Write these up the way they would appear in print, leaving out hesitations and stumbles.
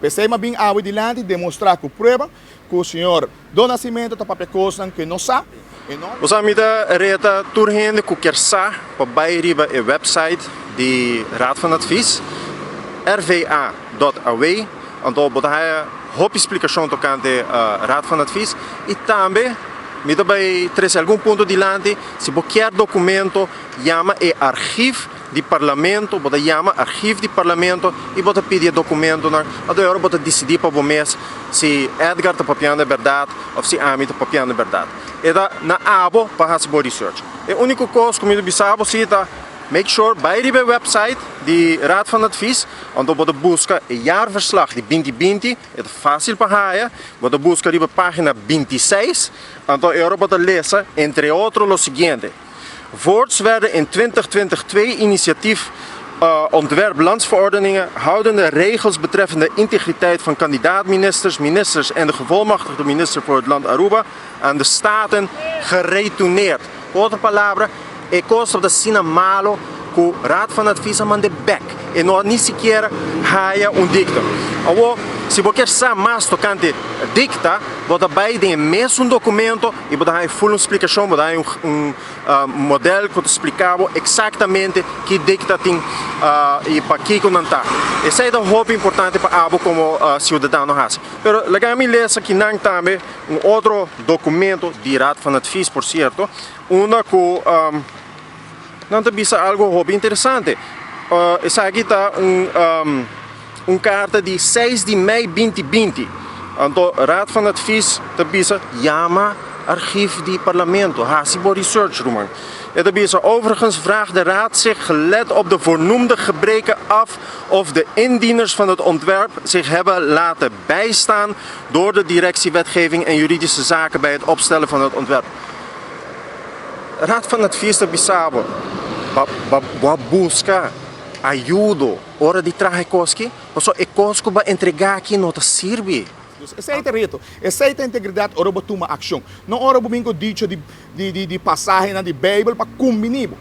P'esei m'a bin awe dilanti demostrá ku prueba ku señor Do Nascimento ta papia kosnan ku e no sa, e no. Bo sa mi ta reta tur hende ku kier sa pa bai riba e website di Raad van Advies, rva dot aw, anto bo ta haya hopi splikashon tokante Raad van Advies i tambe mi ta bai trese algun punto dilanti si bo kier dokumento yama e archief di Parlamento, bo ta yama Archief di Parlamento y bo ta pidi e documentonan, anto e ora bo ta dicidi pa bo mes si Edgar ta papiando e berdad of si ami ta papiando e berdad. E ta na abo pa haci bo research. E unico cos cu mi ta bisa bo si ta make sure bay riba e website di Raad van Advies, anto bo ta busca e jaarverslag di binti binti, e ta facil pa haya, bo ta busca riba pagina 26, anto e ora bo ta lesa entre otro lo siguiente. Voorts werden in 2020 twee initiatief ontwerp landsverordeningen houdende regels betreffende integriteit van kandidaat-ministers, ministers en de gevolmachtigde minister voor het land Aruba aan de Staten geretourneerd. Ku otro palabra, e kos tabata asina malo ku Raad van Advies a mand'é bek. E no a ni sikiera haya un dikta. Awor, si bo kier sa mas tokante dikta, bo ta bai den e mesun dokumento i bo ta haña ful un splikashon, bo ta haña un model ku ta splika bo eksaktamente ki dikta tin i pa kiko nan ta. Esei ta hopi importante pa abo komo siudadano hasi. Pero laga mi lesa kinan tambe un otro dokumento di Raad van Advies por sierto, unda ku nan ta bisa algo hopi interesante. Esaki ta un karta di seis di mei binti binti. Anto Raad van Advies ta bisa yama archief di Parlamento, hasi bo research ruman. E ta bisa, Overigens vraagt de Raad zich gelet op de voornoemde gebreken af of de indieners van het ontwerp zich hebben laten bijstaan door de Directie Wetgeving en Juridische Zaken bij het opstellen van het ontwerp. Raad van Advies ta bisa bo, bo a buska ayudo ora di traha e kos ki, pasobra e kos ku bo a entrega aki no ta sirbi. Dus esei ta reto, esei ta integridat ora bo tuma akshon, no ora bo bin ku dicho di di pasahenan di Beibel pa kumbiní bo.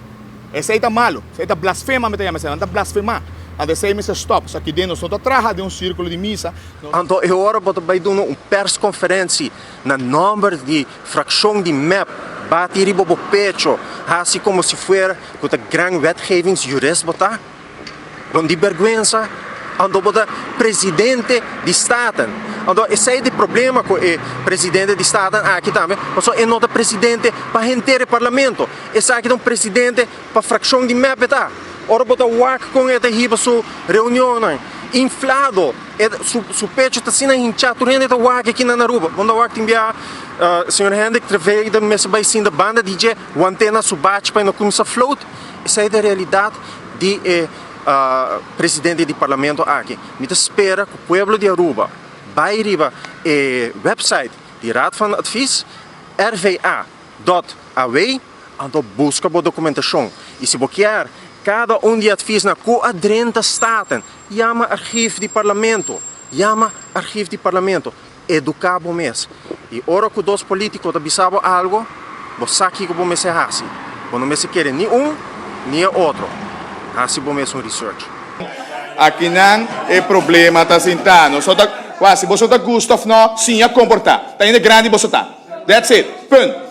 Esei ta malu, esei ta blasfema mi ta yama esei, nan ta blasfemá. Anto esei mester stòp, pasobra aki den nos no ta traha den un sírkulo di misa. Anto e ora bo ta bai duna un perskonferensi na nòmber di frakshon di mep, bati riba bo pecho, hasi komo si fuera ku ta gran wetgevingsjurist bo ta. Bon di bèrgwensa, anto bo ta presidente di Staten. Anto esei ta e problema ku e presidente di Staten aki tambe, pasobra e no ta presidente pa henter e parlamento. Esaki ta un presidente pa frakshon di mep e ta. Ora bo ta wak kon e ta hiba su reunionnan, inflado, e su su pecho ta asina hinchá, tur hende ta wak aki na Aruba. Bo no ta wak tin bia señor Hendrik Treveida mester bai sinta banda di dje, want'é na su bachi pa e no kuminsá float. Esei ta e realidat di e presidente di parlamento aki. Mi ta spera ku pueblo di Aruba bai riba e website di Raad van Advies, rva dot aw, anto buska bo dokumentashon. I si bo kier kada un di adviesnan ku a drenta Staten, yama archief di parlamento. Yama archief di parlamento. Eduká bo mes. I ora ku dos polítiko ta bisa bo algu, bo sa kiko bo mester hasi. Bo no mester kere ni un ni e otro. Hasi bo mes un research. Akinan e problema ta sintá. Nos no ta, wak, si boso ta gusta of no, siña komportá. Ta hende grandi boso ta. That's it. Punt.